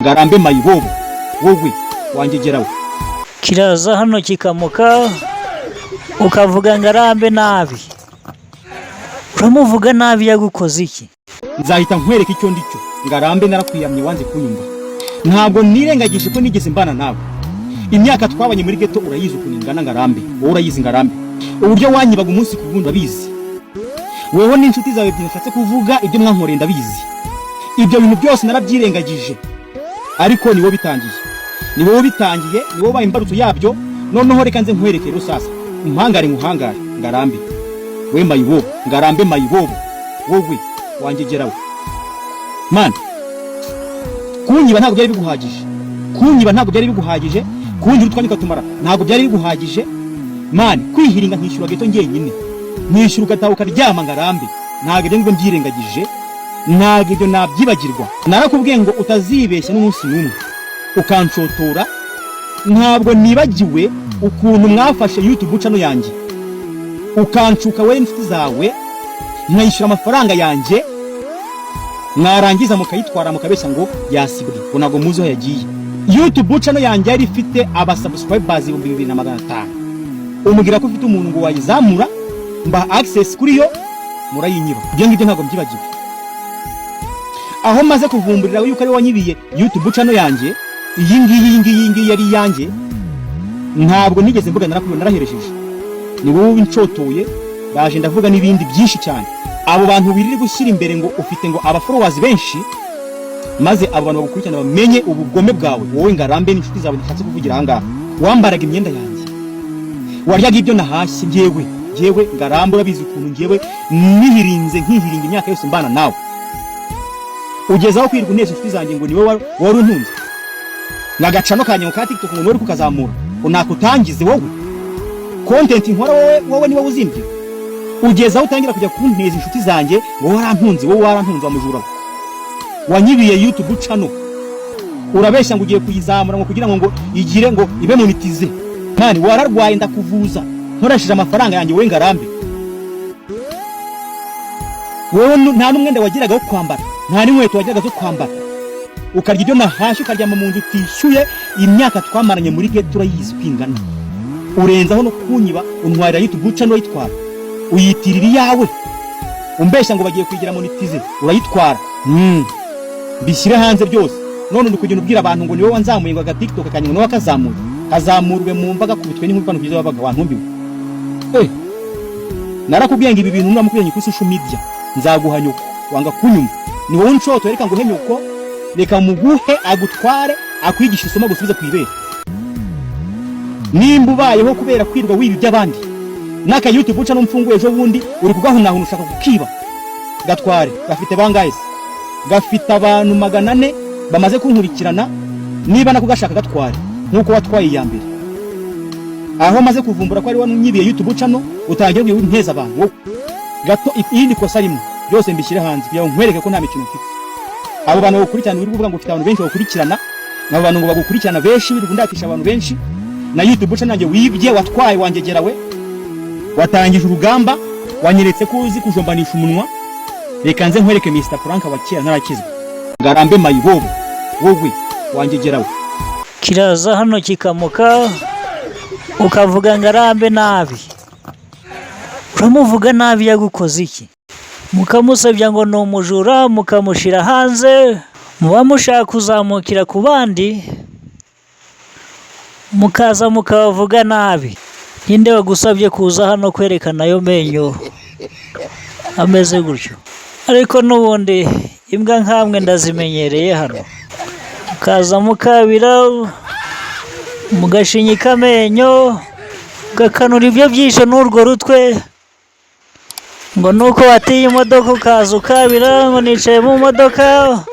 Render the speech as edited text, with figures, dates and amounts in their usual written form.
Ngarambe mayibobo, wowe wangegerawe. Kiraza hano kikamuka, ukavuga ngo arambe nabi. Uramuvuga nabi, yagukoze iki? Nzahita nkwereka icyo ndi cyo. Ngarambe, narakwiyamye, wanze kunyumva. Ntabwo nirengagije ko nigeze mbana nawe. Imyaka twabanye muri ghetto urayizi ukuntu ingana. Ngarambe, wowe urayizi. Ngarambe, uburyo wanyibaga umunsi ku wundi urabizi. Weho n'inshuti zawe ebyiri nashatse kuvuga, ibyo mwankoreye ndabizi. Ibyo bintu byose narabyirengagije, ariko ni wowe bitangiye, ni wowe bitangiye, ni wowe ubaye imbarutso yabyo. Noneho reka nze nkwereke rusasa, umpangare nkuhangare. Ngarambe we mayibobo, Ngarambe mayibobo, wowe wangegerawe. Man, kunyiba ntabwo byari biguhagije, kunyiba ntabwo byari biguhagije, kungira utwanyu ukatumara ntabwo byari biguhagije. Man, kwihiringa nkishyura ghetto njyenyine, nkishyura ugataha ukaryama. Ngarambe, ntabwo ibyo ngibyo mbyirengagije, ntabwo ibyo nabyibagirwa. Narakubwiye ngo utazibeshya n'umunsi n'umwe ukanshotora. Ntabwo nibagiwe ukuntu mwafashe YouTube channel yanjye, ukanshuka wowe n'inshuti zawe, nkayishyura amafaranga yanjye, mwarangiza mukayitwara, mukabeshya ngo yasibwe, ngo ntabwo muzi aho yagiye. YouTube channel yanjye yari ifite aba subscribers 2500. Umubwira ko ufite umuntu ngo wayizamura, mba access kuri yo, murayinyiba. Ibyo ngibyo ntabwo mbyibagiwe. Aho maze kuvumburira yuko ari wanyibiye YouTube channel yanjye, iyi ngiyi, iyi ngiyi, iyi ngiyi yari iyanjye, ntabwo nigeze mvuga. Narakubwiye, naraherejeje, ni wowe winshotoye. Ndaje ndavuga n'ibindi byinshi cyane. Abo bantu wiriri gushyira imbere ngo ufite ngo aba followers benshi, maze abo bantu bagukurikirana bamenye ubugome bwawe. Wowe Ngarambe n'inshuti zawe nashatse kuvugira aha ngaha, wambaraga imyenda yanjye, waryaga ibyo nahashye njyewe. Njyewe Ngarambe, urabizi ukuntu njyewe nihirinze, nkihiringa imyaka yose mbana nawe. Ugeze aho kwirirwa unesha inshuti zanjye ngo niwe wari untunze, ngagacano kanjye ngo ka TikTok, ngo niwe uri kukazamura, ngo nakutangize wowe. Content nkora wowe niwe uzimbye. Ugeze aho utangira kujya kunteza inshuti zanjye ngo warantunze. Wowe warantunze, wa mujura we. Wanyibiye YouTube channel, urabeshya ngo ugiye kuyizamura, ngo kugira ngo igire ngo ibe monetize. Man, wararwaye ndakuvuza nkoresheje amafaranga yanjye. Wowe Ngarambe, wowe nta n'umwenda wagiraga wo kwambara, nta n'inkweto wagiraga zo kwambara, ukarya ibyo nahashye, ukaryama mu nzu utishyuye. Imyaka twamaranye muri ghetto urayizi uko ingana. Urenzaho no kunyiba, untwarira YouTube channel, urayitwara, uyitirira iyawe, umbeshya ngo bagiye kuyigira monetize, urayitwara. Mbishyire hanze byose. None uri kugenda ubwira abantu ngo niwe wanzamuye, ngo aga TikTok kanjye ngo niwe wakazamuye. Kazamurwe mu mbaga, kubitwe n'inkuba kugeza wabaga wantumbiwe. Narakubwiye ngo ibi bintu nuramukubwiye kuri social media nzaguha nyoko, wanga kunyumva. Ni wowe unshoto, reka nguhe nyoko, reka muguhe agutware, akwigisha isomo, gusubiza ku ibere. Nimba ubayeho kubera kwirwa wiba iby'abandi, n'aka YouTube channel mfunguye ejo bundi uri kugahunahuna, ushaka kukiba. Gatware. Gafite bangahe se? Gafite abantu 400 bamaze kunkurikirana. Niba nako gashaka, gatware nk'uko watwaye iya mbere. Aho maze kuvumbura ko ari wanyibiye YouTube channel, utangiye kunteza abantu wowe. Gato irindi kosa rimwe, byose mbishyire hanze kugira ngo nkwereke ko nta mikino mfite. Abo bantu bagukurikirana, uri kuvuga ngo ufite abantu benshi bagukurikirana, abo bantu ngo bagukurikirana benshi, wirirwa undatisha abantu benshi na YouTube channel yanjye wibye, watwaye. Wangegerawe, watangije urugamba, wanyeretse ko uzi kujombanisha umunwa. Reka nze nkwereke Mr Frank wa kera ntarakizwa. Ngarambe mayibobo, wowe wangegerawe. Kiraza hano kikamuka, ukavuga ngo arambe nabi. Uramuvuga nabi, yagukoze iki? Mukamusebya ngo ni umujura, mukamushyira hanze. Muba mushaka kuzamukira ku bandi, mukaza mukabavuga nabi. Ninde wagusabye kuza hano kwerekana ayo menyo ameze gutyo? Ariko n'ubundi imbwa nkamwe ndazimenyereye hano, mukaza mukabira, mugashinyika amenyo, mugakanura ibyo byisho n'urwo rutwe, ngo nuko watiye imodoka ukaza ukabira ngo nicaye mu modoka.